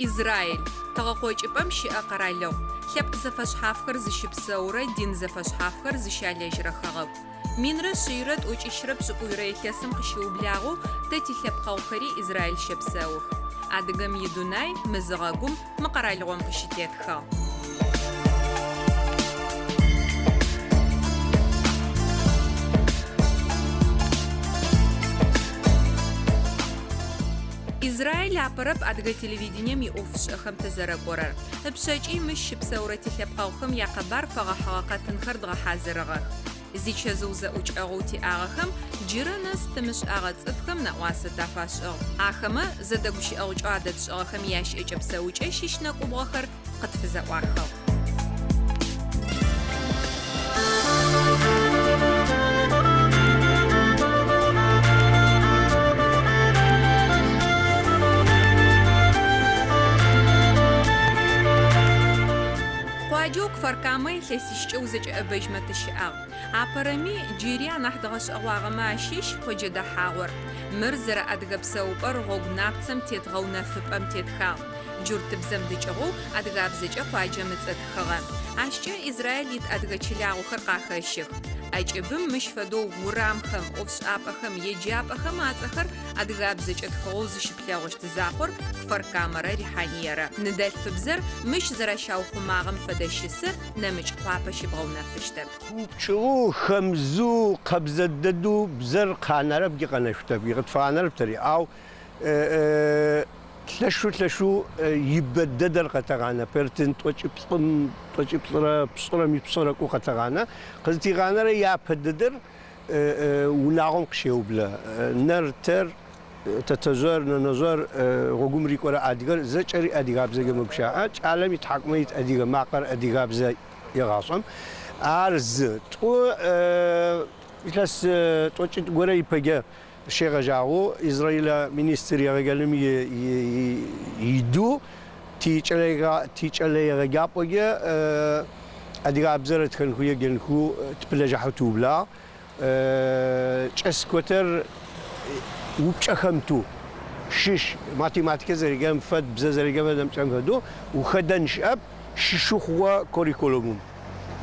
Израиль, тыгъэкъокӏыпӏэм щыӏэ къэралыгъу, лъэпкъ зэфэшъхьафхэр зыщыпсэурэ, дин зэфэшъхьафхэр зыщалэжьырэ хэгъэгу. Минрэ шъийрэ тӏокӏищрэ пшӏыкӏуйрэ илъэсым къыщыублагъэу тэ тилъэпкъэгъухэри Израиль щэпсэух. Адыгэм идунай мызыгъэгум мы къэралыгъом къыщытетхыгъ. Израиль апэрэп адыгэ телевидением иӏофышӏэхэм тызэрэкӏорэр. Ыпшъэкӏи мыщ щыпсэурэ тилъэпкъэгъухэм якъэбар фэгъэхьыгъэ къэтынхэр дгъэхьазырыгъэх. Зичэзыу зэӏукӏэгъоу тиӏагъэхэм джырэ нэс тымышӏагъэ цӏыфхэм нэӏуасэ тафашӏыгъ. Ахэмэ зэдэгущыӏэгъукӏэу адэтшӏыгъэхэм ящыӏэкӏэ-псэукӏэ щыщ нэкӏубгъохэр къытфызэӏуахыгъ. Къуаджэу Кфар-Камэ илъэсищкӏэ узэкӏэӏэбэжьмэ тыщыӏагъ. Апэрэми, джыри анахь дгъэшӏэгъуагъэмэ ащыщ къоджэ дэхьагъор. Мыр зэрэадыгэ псэупӏэр гъогу напцэм тет гъэунэфыпӏэм тетхагъ. Джуртыбзэм дыкӏыгъоу адыгабзэкӏэ къуаджэм ыцӏэ тхыгъэ. Ащкӏэ Израиль ит адыгэ чылагъохэр къахэщых. ӏэкӏыбым мыщ фэдэу урамхэм, ӏофшӏапӏэхэм, еджапӏэхэм ацӏэхэр адыгабзэкӏэ тхыгъэу зыщыплъэгъущт закъор Кфар-Камэрэ Рихьаниерэ. Ныдэлъфыбзэр мыщ зэрэщаухъумагъэм фэдэ щысэ нэмыкӏ къуапэ щыбгъэунэфыщтэп. Упчӏэу хэмызэу къэбзэ дэдэу бзэр къанэрэп ыкӏи къэнэшъутэп, къытфанэрэп тэри, ау лъэшэу лъэшэу ибэ дэдэр къэтэгъанэ, процент тӏокӏиплӏым, тӏокӏиплӏырэ пшӏырэм ипшӏэрэ кӏоу къэтэгъанэ. Къызытигъанэрэ япэ дэдэр унагъом къыщеублэ. Нэр, тэр, тэтэжъэр, нэнэжъэр, гъогум рикӏорэ адыгэр зэкӏэри адыгабзэкӏэ мэгущыӏэ. Кӏалэм итхьакӏумэ ит адыгэ макъэр адыгабзэ егъашӏэм. Ар зы. Тӏу, илъэс тӏокӏитӏу горэ ипэкӏэ щегъэжьагъэу Израилэ министр егъэджэным идэу тикӏэлэегъэджапӏэкӏэ адыгабзэр ытхэнхэу, еджэнхэу тыпылэжьыхьэу тыублагъ. Кӏэскотэр упчӏэ хэмытэу щыщ, математикэ зэреджэм фэд, бзэ зэреджэм фэд, нэмыкӏэм фэдэу ухэдэн щыӏэп, щыщэу хъугъэ curriculum-м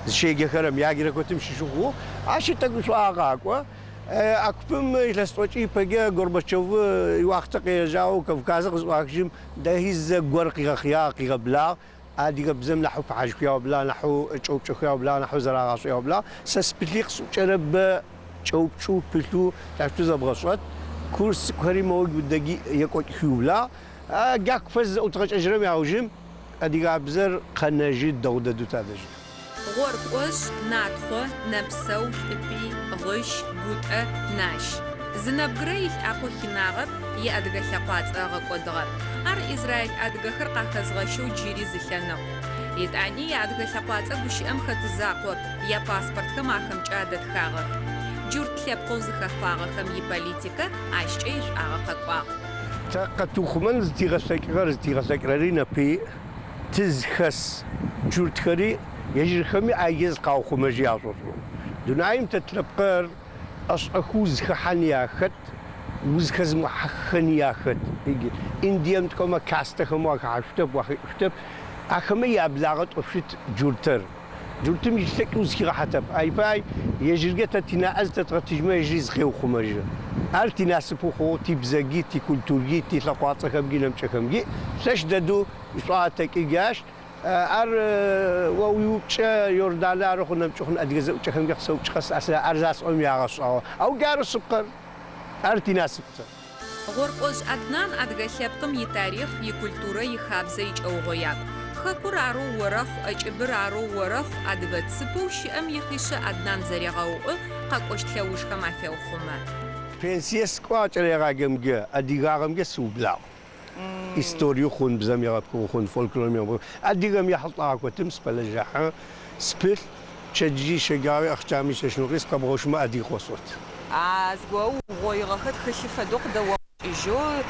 зыщеджэхэрэм, яджырэ котым щыщэу хъугъэу, ащи тӏэкӏу шӏуагъэ къакӏо. А купым илъэс тӏокӏи ипэкӏэ Горбачев иуахътэ къегъэжьагъэу Кавказыр къызыӏуахыжьым дэхи зэгуэр къигъэхъыягъ, къигъэблагъ. Адыгэбзэм нахьэу пыхьажьхэу яублагъ, нахьэу кӏэупчӏэхэу яублагъ, нахьэу зэрагъашӏэу яублагъ. Сэ спылъи къысӏукӏэрэ бэ кӏэупчӏэу пылъэу таущтэу зэбгъэшӏэт. Курс цӏыкӏухэри моуи мыдэгий екӏокӏхэу иублагъ. Джа купхэр зызэӏутгъэкӏэжьырэм яужым адыгабзэр къэнэжьы дэгъу дэдэу тадэжь. Гъоркӏожъ, Натхъо, Нэпсэу, Лӏыпый, Гъыщ, Гутӏэ, Нащ. Зы нэбгырэ илӏакъо хинагъэп, иадыгэ лъэкъуацӏэ ыгъэкӏодыгъэп. Ар израиль адыгэхэр къахэзгъэщэу джыри зы лъэныкъу. Етӏани яадыгэ лъэкъуацӏэ гущыӏэм хэт закъоп, япаспортхэм ахэмкӏэ адэтхагъэх. Джурт лъэпкъэу зыхэфагъэхэм иполитикэ ащкӏэ ишӏуагъэ къэкӏуагъ. Тэ къэтыухъумэн зытигъэлъэкӏыгъэр зытигъэлъэкӏырэри непи тызхэс джуртхэри ежьырхэми ӏаджи зыкъаухъумэжьы ашӏошӏэу. Дунаим тэ тлъэпкъыр ӏэшӏэхэу узхэхьани ахэт, узхэзымыгъэхьэхэни ахэт. Индием тыкӏомэ кастэхэм уахэхьашъутэп, уахеӏушъутэп. Ахэмэ яблагъэ тӏошъут джуртыр. Джуртым илъэкӏ узхигъэхьэтэп. Ай пай, ежьыркӏэ тэ тинаӏэ зытэтгъэтыжьмэ, ежьыри зыкъеухъумэжьы. Ар тинасыпэу хъугъэу тибзэги, тикультурги, тилъэкъуацӏэхэмкӏи, нэмыкӏэхэмкӏи лъэш дэдэу ишӏуагъэ тэкӏы джащ. Ар о уиупчӏэ Иорданэ ары хъун, нэмыкӏ хъун адыгэ зэӏукӏэхэмкӏэ къысэупчӏ къэс ар засӏом ягъэшӏагъо. Ау джары шъыпкъэр. Ар тинасып тэ. Гъоркӏожъ Аднан адыгэ лъэпкъым итарихъ, икультурэ, ихабзэ икӏэугъоякӏу. Хэкур арэу орэхъу, ӏэкӏыбыр арэу орэхъу, адыгэ цыпэу щыӏэм ихъишъэ Аднан зэрегъэуӏу, къэкӏощт лъэужхэм афеухъумэ. Пенсие сыкӏуагъ кӏэлэегъаджэмкӏэ, адыгагъэмкӏэ сыублагъ. Историеу хъун, бзэм егъэпхыгъэу хъун, фольклорым егъэпхыгъэу, адыгэм ехьылӏагъэ котым сыпэлэжьахьы, сыпылъ, пчэдыжьи, щэджагъуи, ахъчами, чэщныкъуи сыкъэбгъэущымэ адыгэ къосӏот. А зыгорэу угъоигъэхэ тхылъы фэдэу къыдэогъэкӏыжьэу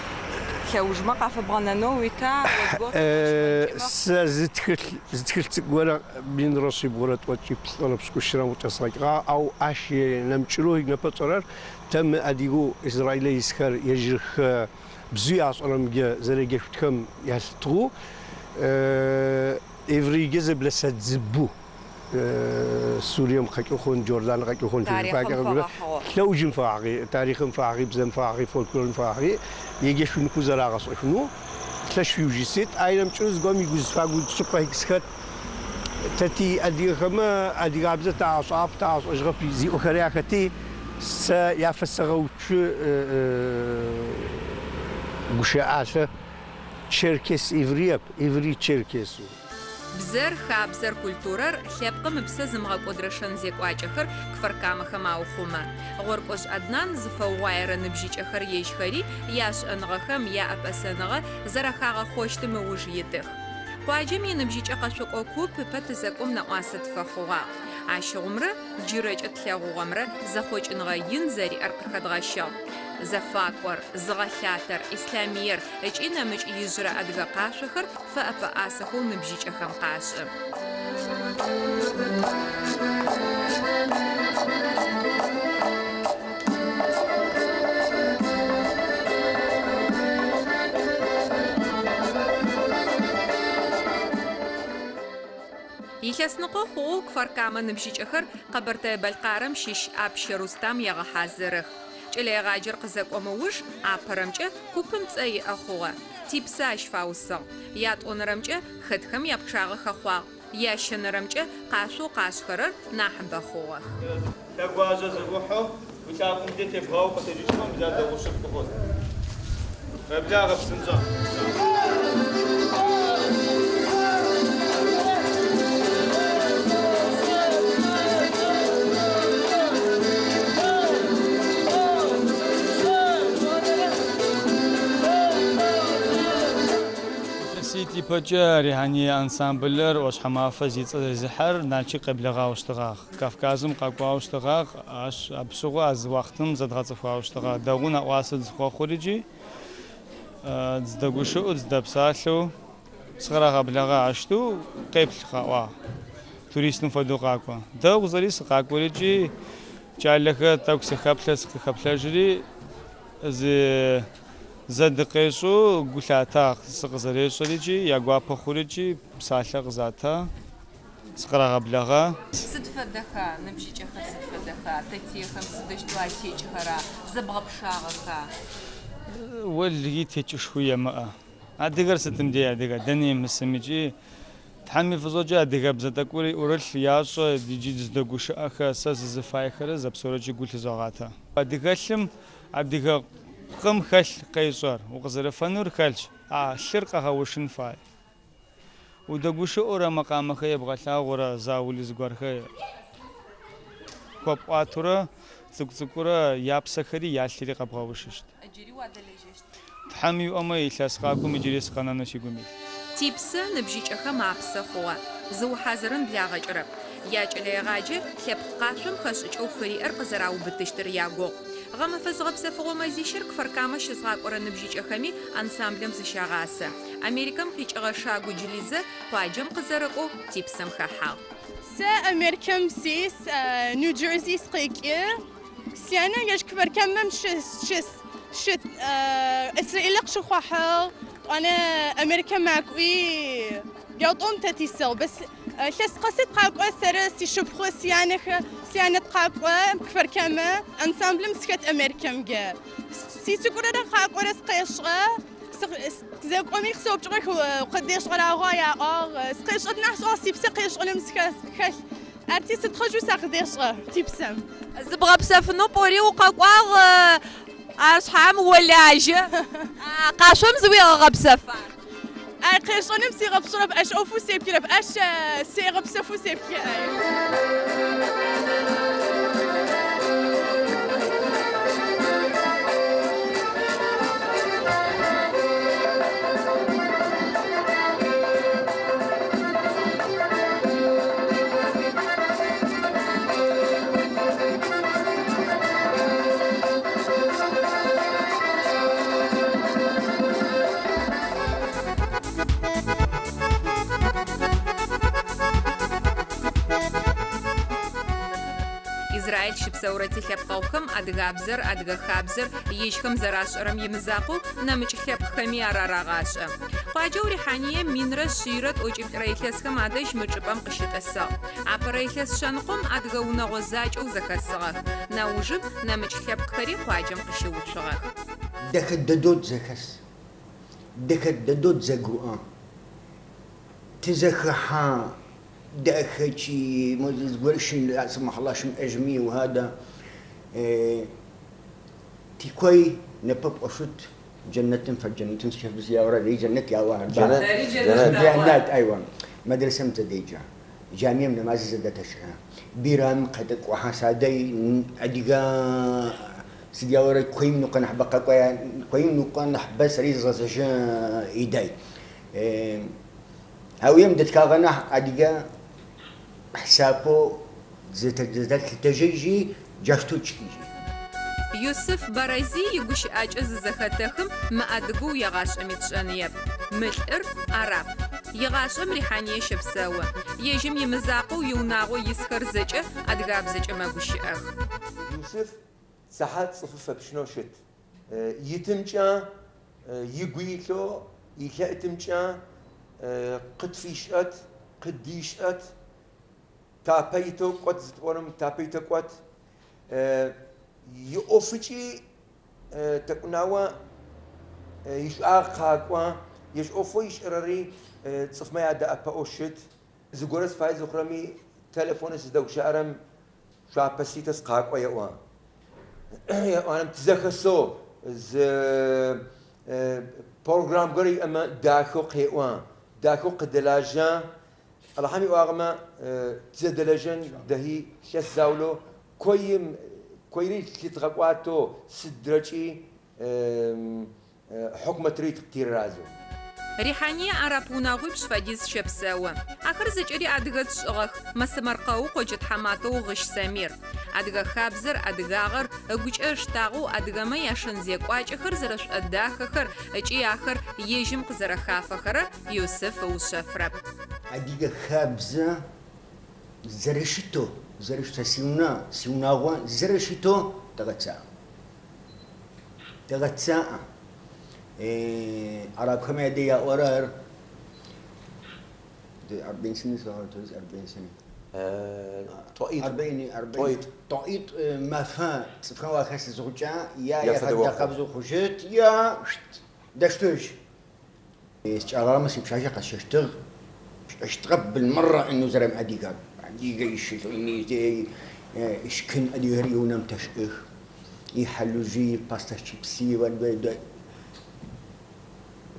лъэужмэ къафэбгъэнэнэу уита? О зыгорэ къэбгъэщыгъэнкӏи мэхъу. Сэ зы тхылъ, зы тхылъ цӏыкӏу горэ минрэ шъибгъурэ тӏокӏиплӏырэ пшӏыкӏущырэм къычӏэсгъэкӏыгъагъ, ау ащ нэмыкӏырэу непэ тшӏэрэр тэ мы адыгэу Израилэ исхэр ежьырхэ бзэу ашӏэрэмкӏэ зэреджэшъутхэм ялъытыгъэу ивритыкӏэ зэблэсэдзыбэу Сурием къэкӏыу хъун, Джордан къэкӏыу хъун, Тарихъым фэгъэхьыгъэу. Лъэужым фэгъэхьыгъи, тарихъым фэгъэхьыгъи, бзэм фэгъэхьыгъи, фольклорым фэгъэхьыгъи еджэшъунхэу зэрагъэшӏэшъунэу лъэш иужь сит. Ай нэмыкӏэу зыгорэм игузфагу шъыпкъэ схэт. Тэ ти адыгэхэмэ адыгабзэ тагъэшӏагъэп, тагъэшӏэжьыгъэп зиӏохэри ахэти, сэ яфэсэгъэуцу гущыӏалъэ черкес ивриеп, иври черкесу. Бзэр, хабзэр, культурэр, лъэпкъым ыпсэ зымыгъэкӏодрэ шэн-зекӏуакӏэхэр кфар-камэхэм аухъумэ. Гъоркӏожъ Аднан зыфэугъуаерэ ныбжьыкӏэхэр ежьхэри яшӏэныгъэхэм, яӏэпӏэсэныгъэ зэрахагъэхъощтым ыуж итых. Къуаджэм иныбжьыкӏэ къэшъокӏо куп ыпэ тызэкӏом нэӏуасэ тыфэхъугъагъ. Ащыгъумрэ джырэкӏэ тлъэгъугъэмрэ зэхъокӏыныгъэ ин зэриӏэр къыхэдгъэщыгъ. Зэфакӏор, Зыгъэлъатэр, Ислъамыер ыкӏи нэмыкӏ ижъырэ адыгэ къашъохэр фэӏэпэӏасэхэу ныбжьыкӏэхэм къашӏы. Илъэсныкъо хъугъэу Кфар-Камэ ныбжьыкӏэхэр Къэбэртэе-Бэлъкъарым щыщ Апщэ Рустам егъэхьазырых. Кӏэлэегъаджэр къызэкӏом ыуж, апэрэмкӏэ, купым цӏэ иӏэ хъугъэ, Типсэ ащ фаусыгъ. Ятӏонэрэмкӏэ, хэтхэм япчъагъэ хэхъуагъ. Ящэнэрэмкӏэ, къашъоу къашӏхэрэр нахьыбэ хъугъэх. Лъэгуажьэ зэӏухьэу уи лъакъуэм де тебгъауэу къэтэджыщтмэ, мис ар дэгъуэу щыпкъыхъур. Къеблагъэ псынщӏэ. Илъэситӏ ипэкӏэ Рихьание ансамблыр ӏуашъхьэмафэ зи цӏэ зезыхьэр Налчик къеблэгъауэ щытыгъагъ. Кавказым къэкӏуауэ щытыгъагъ, ащ абы щыгъуэ а зы уахътым зэдгъэцӏыхуауэ щытыгъэ. Дэгъуэу нэӏуасэ дызэхуэхъури икӏи дызэдэгушыӏэу, дызэдэпсалъэу сыкърагъэблэгъа ащтэу къеплъ къаӏуагъ. Туристым фэдэу къакӏо. Дэгъу зэри сыкъакӏори икӏи кӏалэхэр тӏэкӏу сыхэплъэ, сыкъыхэплъэжьри зы зэ дыкъещӏэу гу лъатагъ сыкъызэрещӏэри икӏи я гуапэ хъури икӏи псалъэ къызата. Сыкърагъэблэгъа. Сыд фэдэха, ныбжьыкӏэхэр сыд фэдэха, тэтиехэм сыдэущтэу атекӏхэра, зэбгъэпшагъэха? Уэлэхьи текӏышхуи емыӏэ. Адыгэр сытым дей адыгэ, дэнэ имысым икӏи Тхьэм и фӏыщӏэкӏэ адыгэбзэ тӏэкӏури ӏурылъ ящӏэ, иджы дыздэгушыӏэхэ, сэ сызыфайхэри зэпсорэкӏи гу лъызогъатэ. Адыгэлъым адыгэ пкъым хэлъ къещӏэр, укъызэрыфэнур хэлъщ, а лъыр къэгъэушын фай. Удэгушыӏэурэ макъамэхэр ебгъэлъагъурэ заули зыгуэрхэр хуэпӏуатурэ цӏыкӏу-цӏыкӏурэ я псэхэри я лъыри къэбгъэушыщт. Иджыри уадэлэжьэщт. Тхьэм иӏомэ, илъэс къакӏуэм иджыри сыкъэнэну си гум илъ. Типсэ ныбжьыкӏэхэм апсэ хъугъэ. Зыухьазырын благъэкӏырэп. Якӏэлэегъаджэ лъэпкъ къашъом хэшӏыкӏэу фыриӏэр къызэраубытыщтыр ягугъу. Гъэмэфэ зыгъэпсэфыгъо мэзищыр Кфар-Камэ щызгъакӏорэ ныбжьыкӏэхэми ансамблэм зыщагъасэ. Америкэм къикӏыгъэ Шагудж Лизэ къуаджэм къызэрэкӏоу Типсэм хэхьагъ. Сэ Америкэм сис, Нью-Джерси сыкъекӏы. Сянэ ежь Кфар-Камэм щыс, щыс, щыт. Израилэ къыщыхъухьыгъ, тӏуанэ Америкэм макӏуи, ятӏом тэ тисыгъ. Бэс илъэс къэси тыкъакӏо, сэры, сишыпхъу, сянэхэ, сянэ тыкъакӏо Кфар-Камэ, ансамблым сыхэт Америкэмкӏэ. Сицӏыкӏурэрэ къакӏорэ сыкъешӏэ, зэкӏоми къысэупчӏыгъэх, укъыддешӏэрагъа яӏуагъ. Сыкъешӏэт нахь сӏуагъ, сипсэ къешӏэным сыхэлъ. Арти сытхъэжьэу сакъыдешӏэ типсэм. Зыбгъэпсэфынэу пӏори укъэкӏуагъ, ар шъхьам олажьэ. Къашъом зыуегъэгъэпсэфа? Ай къешӏэным сигъэпшъырэп, ащ ӏофэу сеплъырэп, ащ сегъэпсэфэу сеплъы ай. Израиль щыпсэурэ тилъэпкъэгъухэм адыгабзэр, адыгэ хабзэр ежьхэм зэрашӏэрэм имызакъоу, нэмыкӏ лъэпкъхэми ар арагъашӏэ. Къуаджэу Рихьанием минрэ шъийрэ тӏокӏиплӏырэ илъэсхэм адэжь мы чӏыпӏэм къыщытӏысыгъ. Апэрэ илъэс шъэныкъом адыгэ унэгъо закӏэу зэхэсыгъэх. Нэужым нэмыкӏ лъэпкъхэри къуаджэм къыщыуцугъэх. Дэхэ дэдэу тызэхэс, дэхэ дэдэу тызэгурыӏо, тызэхэхьэ, дахэкӏи, мо зыгорэ щын, ла сэмахь Аллах щымыӏэжьми, ухадэ, тикой непэ пӏошъут джэнэтым фэд, джэнэтым сыщэф яорэ, джэнэт яо арба? Джэнэт, айуа. Мэдрэсэм тызэдеджэ, джамием нэмаз зэдэтэшӏы, бирамым къэтэкӏухьэ, садэй адыгэ сыд яорэ коим ныкъо нахьыбэ къэкӏо, коим ныкъо нахьыбэ сэри зызгъэзэжьы идай. Хьауем дэтхагъэ нахь адыгэ хьисапэу зэтэлъытэжьыжьи, джащтэу тшӏыжьи. Юсыф Барази игущыӏакӏэ зызэхэтэхым мыадыгэу егъашӏэми тшӏэныеп. Мы лӏыр араб. Игъашӏэм Рихьание щэпсэу. Ежьым имызакъоу иунагъо исхэр зэкӏэ адыгабзэкӏэ мэгущыӏэх. Юсыф цыхьэ цӏыфы фэпшӏынэу щыт. Итымкӏэ, игу илъэу, илъэӏытымкӏэ къытфишӏэт, къыддишӏэт, тапэ итэу кӏот зытӏорэм тапэ итэу кӏот. Иӏофыкӏи тэкӏунауэ ишӏуагъ къакӏо, ежь ӏофэу ишӏэрэри цӏыфмэ ядэӏэпыӏэу щыт. Зыгорэ сыфае зыхъурэми, телефоныр сыздэгущыӏэрэм шъуапэ ситэу сыкъакӏо еӏо. Еӏуанэм тызэхэсэу зы программ горэ иӏэмэ дахэу къеӏо, дахэу къыдэлажьэ. Алахьэм иӏуагъэмэ, тызэдэлэжьэн дэхи илъэс заулэу коим, койри лъыдгъэкӏуатэу сыдрэкӏи хьыкумэтри тыразэу. Рихьание араб унагъуипшӏ фэдиз щэпсэу. Ахэр зэкӏэри адыгэ тшӏыгъэх, мэсэмэркъэу къоджэ тхьаматэу Гъыщ Самир. Адыгэ хабзэр, адыгагъэр ыгукӏэ ыштагъэу адыгэмэ яшэн-зекӏуакӏэхэр зэрэшӏодахэхэр ыкӏи ахэр ежьым къызэрэхафэхэрэр Юсыф ыушъэфрэп. Адыгэ хабзэ зэрэщытэу, зэрэщытэу, сиунэ, сиунагъо зэрэщытэу тэгъэцакӏэ. Тэгъэцакӏэ. Арабхэм яде яӏорэр أربعين سنة 40 سنة. 40 طائط ما فا цӏыфхэм уахэс зыхъукӏэ я яфэдэ хъущыт я дэштыжь. Скӏагъэмэ сипшъашъэ къэсщэщтыгъ. Пшӏэщтыгъэп بالمرة انه زلمة адыгэ. Адыгэ ищылъ, ишкын адыгэр иунэм тэшӏых. Ихьалыжъи, паста чипси,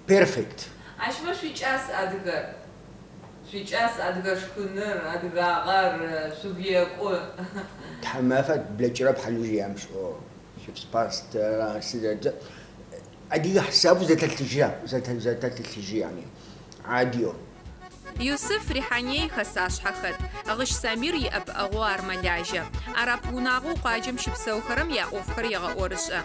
perfect. Ащмэ шъуикӏас адыгэр. Шъуикӏас адыгэ шхыныр, адыгагъэр, шъугу екӏу. Тхьамафэ блэкӏырэп хьалыжъ ямышӏэу. Чипс паста, сыд адыгэ хьисапэу зэтэлъыжьа, зэтэлъыжьы yani. Адио. Юсыф Рихьание ихэсашъхьэ хэт. Гъыщ Самир иӏэпыӏэгъоу ар мэлажьэ. Араб унагъоу къуаджэм щыпсэухэрэм яӏофхэр егъэӏорышӏэ.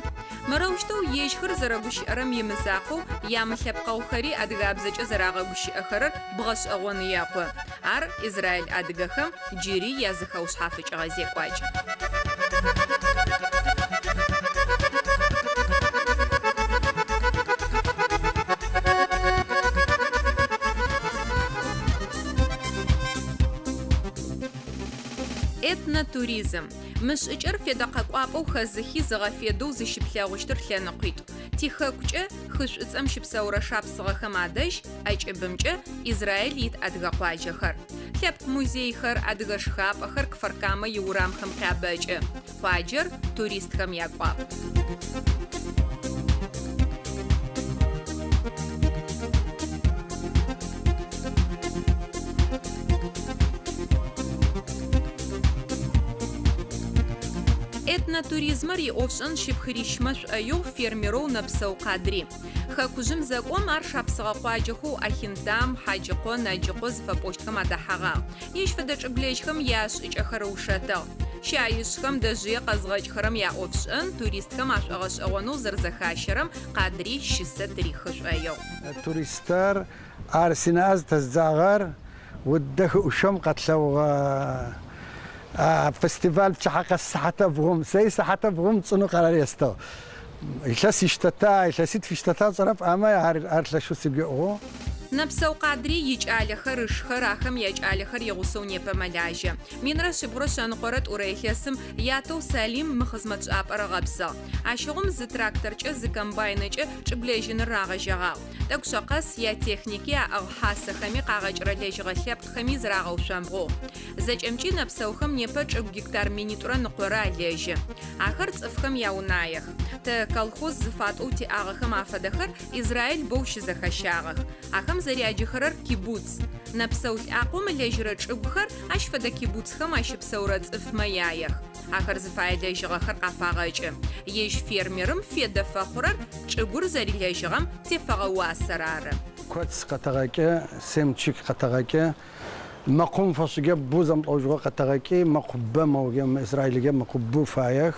Мырэущтэу ежьхэр зэрэгущыӏэрэм имызакъоу, ямылъэпкъэгъухэри адыгабзэкӏэ зэрагъэгущыӏэхэрэр бгъэшӏэгъон екъу. Ар израиль адыгэхэм джыри языхэушъхьафыкӏыгъэ зекӏуакӏ. Этнотуризм. Мы шӏыкӏэр федэ къэкӏуапӏэу хэзыхи зыгъэфедэу зыщыплъэгъущтыр лъэныкъуитӏу. Тихэкукӏэ хы Шӏуцӏэм щыпсэурэ шапсыгъэхэм адэжь, ӏэкӏыбымкӏэ Израиль ит адыгэ къуаджэхэр. Лъэпкъ музейхэр, адыгэ шхапӏэхэр Кфар-Камэ иурамхэм къябэкӏы. Къуаджэр туристхэм якӏуапӏ. Этнотуризмэр иӏофшӏэн щыпхырищмэ шӏоигъу фермерэу Нэпсэу Къадри. Хэкужъым зэкӏом ар шапсыгъэ къуаджэхэу Ахинтам, Хьаджыкъо, Нэджыкъо зыфэпӏощтхэм адэхьэгъагъ. Ежь фэдэ чӏыгулэжьхэм яшӏыкӏэхэр ыушэтыгъ. Щаишъхэм, дэжъые къэзгъэкӏхэрэм яӏофшӏэн туристхэм ашӏогъэшӏэгъонэу зэрэзэхащэрэм Къадри щысэ тырихы шӏоигъу. Туристэр ар синаӏэ зытэздзагъэр Удэ хыӏушъом къэтлъэгъугъэ фестиваль пчыхьэ къэс сыхьатэ бгъум, сэри сыхьатэ бгъум тшӏынэу къэрар естыгъ. Илъэс ищтэта, илъэситф ищтэта сшӏэрэп, амэ ар ар лъэшэу сыгу еӏугъэу. Нэпсэу Къадри икӏалэхэр, ышхэр, ахэм якӏалэхэр игъусэу непэ мэлажьэ. Минрэ шъибгъурэ шъэныкъорэ тӏурэ илъэсым ятэу Салим мы хъызмэтшӏапӏэр ыгъэпсыгъ. Ащыгъум зы тракторкӏэ, зы комбайнэкӏэ чӏыгулэжьыныр рагъэжьэгъагъ. Тӏэкӏу шӏэ къэс ятехники, аӏыгъ хьасэхэми, къагъэкӏырэ лэжьыгъэ лъэпкъхэми зырагъэушъомбгъугъ. Зэкӏэмкӏи Нэпсэухэм непэ чӏыгу гектар минитӏурэ ныкъорэ алэжьы. Ахэр цӏыфхэм яунаех. Тэ колхоз зыфатӏоу тиӏагъэхэм афэдэхэр Израиль бэу щызэхэщагъэх. Ахэм зэряджэхэрэр кибуц. Нэпсэу лӏакъом ылэжьырэ чӏыгухэр ащ фэдэ кибуцхэм ащыпсэурэ цӏыфмэ яех. Ахэр зыфае лэжьыгъэхэр къафагъэкӏы. Ежь фермерым федэ фэхъурэр чӏыгур зэрилэжьыгъэм тефэгъэ уасэр ары. Коц къэтэгъэкӏы, семчык къэтэгъэкӏы, мэкъум фэшӏыкӏэ бу зэмылӏэужыгъо къэтэгъэкӏи, мэкъу бэ мэугэ Израилыгэ мэкъу бу фаех.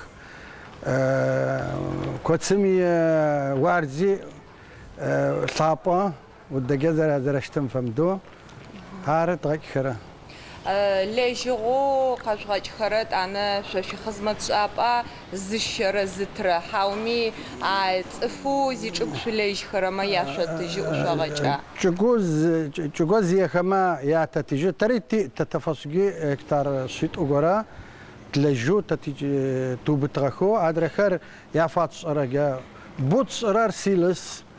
Коцым и уарзи лъапӏэ, Удэгэ зэрэщытым фэмыдэу ары дгъэкӏхэрэ. Лэжьыгъэу къэжъугъэкӏхэрэ тӏанэ шъо шъуихъызмэтшӏапӏа зыщэрэ зытырэ, хьауми а цӏыфэу зичӏыгу шъулэжьхэрэмэ яшъотыжьы ӏушъогъэкӏа? Чӏыгу зиехэмэ ятэтыжьы. Тэри тиӏ, тэ тэфэшӏыги гектар шъитӏу горэ тлэжьэу тэ тыубытыгъэхэу, адрэхэр яфатшӏэрэгэ. Бу тшӏырэр силос.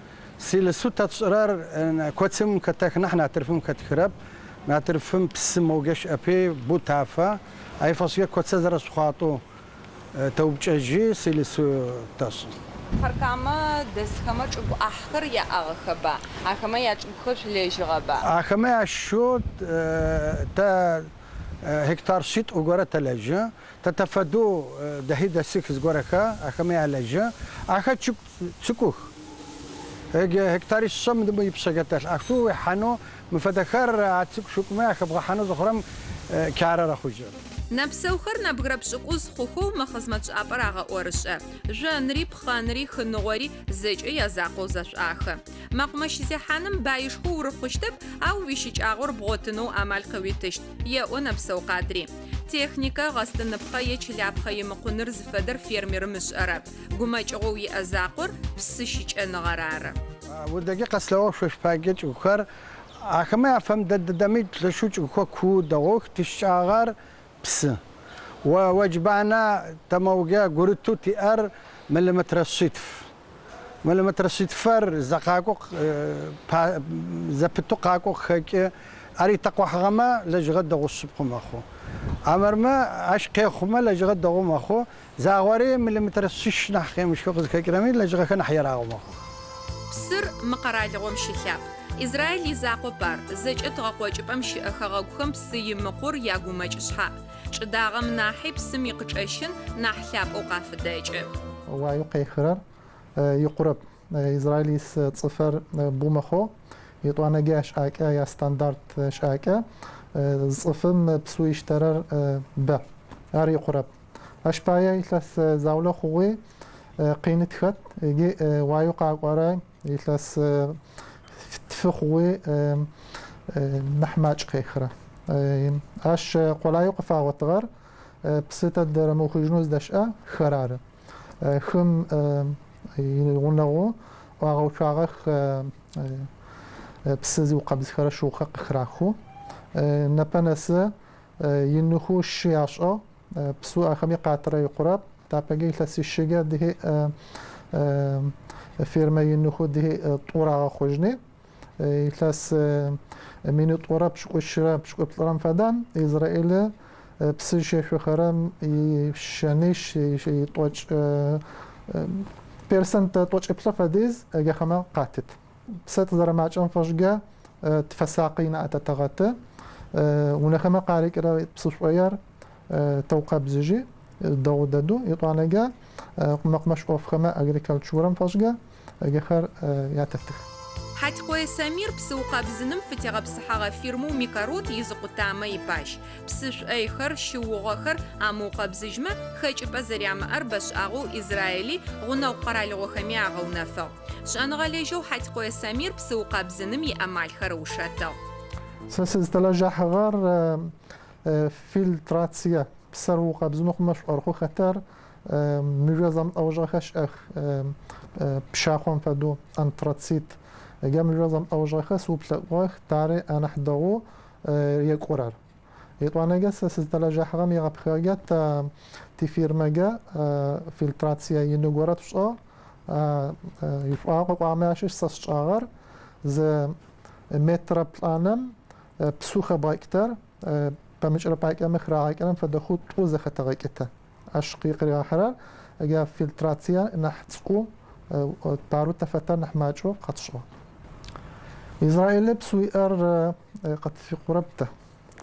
Силосэу тэ тшӏырэр коцым хэтэхы нахь натрыфым хэтхырэп. Натрыфым псы моугэ щыӏэпи бу тафэ. Ай фэшӏкӏэ коцыр зэрэшъхъуатӏэу тэупкӏэжьи силосэу тэшӏы. Кфар-Камэ дэсхэмэ чӏыгу ӏахьхэр яӏагъэхэба? Ахэмэ ячӏыгухэр шъулэжьыгъэба? Ахэмэ ящыщэу тэ гектар шъитӏу горэ тэлэжьы. Тэ тэфэдэу дэхьи дэсых зыгорэхэ, ахэмэ ялэжьы. Ахэр цӏыкӏух. Гектаришъэм ипшъэкӏэ дэлъ. Аущтэу уихьанэу мы фэдэхэр а цӏыкӏу-шъукӏумэ ахэбгъэхьанэу зыхъурэм кӏарэ рэхъужьы. Нэпсэухэр нэбгырэ пшӏыкӏуз хъухэу мы хъызмэтшӏапӏэр агъэӏорышӏэ. Жъонри, пхъэнри, хыныгъори зэкӏэ язакъоу зэшӏуахы. Мэкъумэщ зехьаным баишхо урыхъущтэп, ау уищыкӏагъор бгъотынэу амал къыуитыщт, еӏо Нэпсэу Къадри. Техникэ, гъэстыныпхъэ е чылапхъэ имыкъуныр зыфэдэр фермерым ышӏэрэп. Гумэкӏыгъоу иӏэ закъор псы щыкӏэныгъэр ары. Удэкӏэ къэслъэгъугъ шъощ паекӏэ чӏыгухэр. Ахэмэ афэмыдэ дэдэми лъэшэу чӏыгухэр куу дэгъух, тищыкӏагъэр псы. Ожъбанэ тэмэугэ гурытэу тиӏэр миллиметрэ шъитф. Миллиметрэ шъитфэр зэ къакӏоу зэпытэу къакӏоу къыхэкӏы. Ар итэкъухьагъэмэ лэжьыгъэ дэгъу шъыпкъэу мэхъу. Армырмэ ащ къехъумэ лэжьыгъэ дэгъу мэхъу. Загъори миллиметрэ шъищ нахь къемыщхэу къызыхэкӏырэми лэжьыгъэхэр нахь ерагъэу мэхъух. Псыр мы къэралыгъом щылъапӏ. Израиль изакъоп ар, зэкӏэ тыгъэкъокӏыпӏэм щыӏэ хэгъэгухэм псы имыкъур ягумэкӏ шъхьаӏ. Чӏыдагъэм нахьи псым икъычӏэщын нахь лъапӏэу къафыдэкӏы. Уаеу къехырэр икъурэп. Израиль ис цӏыфэр бу мэхъу, етӏуанэги ящыӏакӏэ, ястандарт щыӏакӏэ цӏыфым псэу иштэрэр бэ. Ар икъурэп. Ащ пае илъэс заулэ хъугъи къины тхэт, иджы уаеу къакӏорэ илъэс тфы хъугъи нахь макӏ къехырэ. Ащ къолаеу къыфагъотыгъэр псы тэ дэрэмыухыжьынэу зыдэщыӏэ хыр ары. Хым игъунэгъу ӏуагъэуцуагъэх псы зыукъэбзыхэрэ щыухэр къыхырахэу. Непэ нэсы иныхэу щы яшӏыгъ, псэу ахэми къатырэ икъурэп. Тапэкӏэ илъэсищыкӏэ дыхи фермэ иныхэу дыхи тӏу рагъэхъужьыни. Илъэс минитӏурэ пшӏыкӏущрэ пшӏыкӏуплӏырэм фэдэм Израилы псы щешъохэрэм ищэнищ, итӏокӏ персент тӏокӏиплӏы фэдиз егахэмэ къатыт. Псы тызэрэмакӏэм фэшӏкӏэ тыфэсакъы инаӏэ тэтэгъэты. Унэхэмэ къарыкӏырэ псы шӏоер тэукъэбзыжьы. Дэгъу дэдэу етӏуанэкӏэ мэкъумэщ ӏофхэмэ агрикультурэм фэшӏкӏэ джахэр ятэтых. Хьатикъое Самир псы укъэбзыным фытегъэпсыхьэгъэ фирмэу Микорот изы къутамэ ипащ. Псы шӏойхэр, щыугъэхэр амыукъэбзыжьмэ, хэкӏыпӏэ зэрямыӏэр бэшӏагъэу Израили, гъунэгъу къэралыгъохэми агъэунэфыгъ. Шӏэныгъэлэжьэу Хьатикъое Самир псы укъэбзыным иамалхэр ыушэтыгъ. Сэ сызтэлэжьахьыгъэр фильтрацие, псэр уукъэбзынэу хъумэ шӏорхъэу хэтэр мыжъо зэмылӏэужыгъэхэр щыӏэх, пшахъом фэдэу антрацит. Джа мыжъо зэмылӏэужыгъэхэр сыуплъэкӏугъэх, тары анахь дэгъоу екӏурэр. Етӏуанэкӏэ сэ сызтэлэжьахьыгъэм егъэпхыгъэкӏэ тэ тифирмэкӏэ фильтрацие ины горэ тшӏыгъ. Ишӏуагъэ къэкӏуагъэмэ ащыщ сэ сшӏагъэр зы метрэ плӏанэм псэу хэбгъэкӏтэр пэмыкӏырэ пакӏэмэ хырагъэкӏырэм фэдэхэу тӏу зэхэтэгъэкӏытэ. Ащ къыригъахьырэр джа фильтрацие нахь цӏыкӏу, парэу тэфэтэр нахь макӏэу къэтшӏыгъ. Израилы псэу иӏэр къытфикъурэп тэ.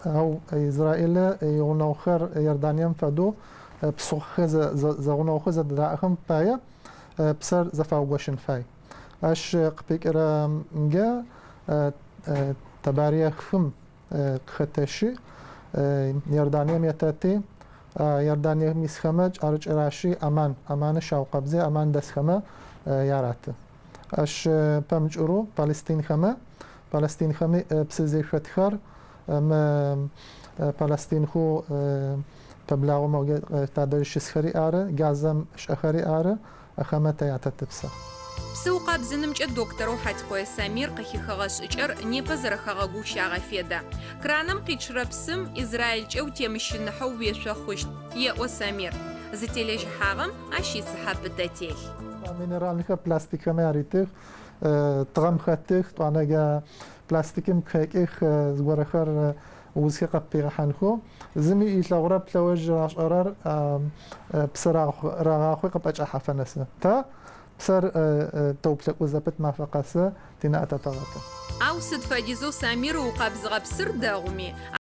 Ау Израилы игъунэгъухэр Иорданием фэдэу псыхъухэр зэгъунэгъухэу зэдыраӏэхэм пае псэр зэфаугощын фай. Ащ къыпыкӏырэмкӏэ Табарие хым къыхэтэщи, Иорданием етэти, Иорданием исхэмэ кӏэрыкӏыращи Аман, Аманы щаукъэбзи, Аман дэсхэмэ яраты. Ащ пэмыкӏырэу палестинхэмэ, палестинхэми псы зешъотхэр мы палестинхэу пэблагъэу тадэжь щысхэри ары, Газэм щыӏэхэри ары, ахэмэ тэ ятэты псыр. Псы укъэбзынымкӏэ докторэу Хьатикъое Самир къыхихыгъэ шӏыкӏэр непэ зэрэхэгъэгоу щагъэфедэ. Краным къичъырэ псым Израилькӏэ утемыщыныхьэу уешъо хъущт, еӏо Самир. Зытелэжьыхьагъэм ащ ицыхьэ пытэ телъ. Минеральныхэр пластикхэми аритых, тыгъэм хэтых, тӏуанэкӏэ пластикым хэкӏых, зыгорэхэр узхэр къыппигъэхьанхэу. Зыми ылъэгъурэп лъэуж рашӏэрэр псы рагъахъуи къыпӏэкӏэхьафэ нэсы. Тэ псэр тэуплъэкӏу зэпыт мафэ къэсы тинаӏэ тэтэгъэты. Ау сыд фэдизэу Самир ыукъэбзыгъэ псыр дэгъуми.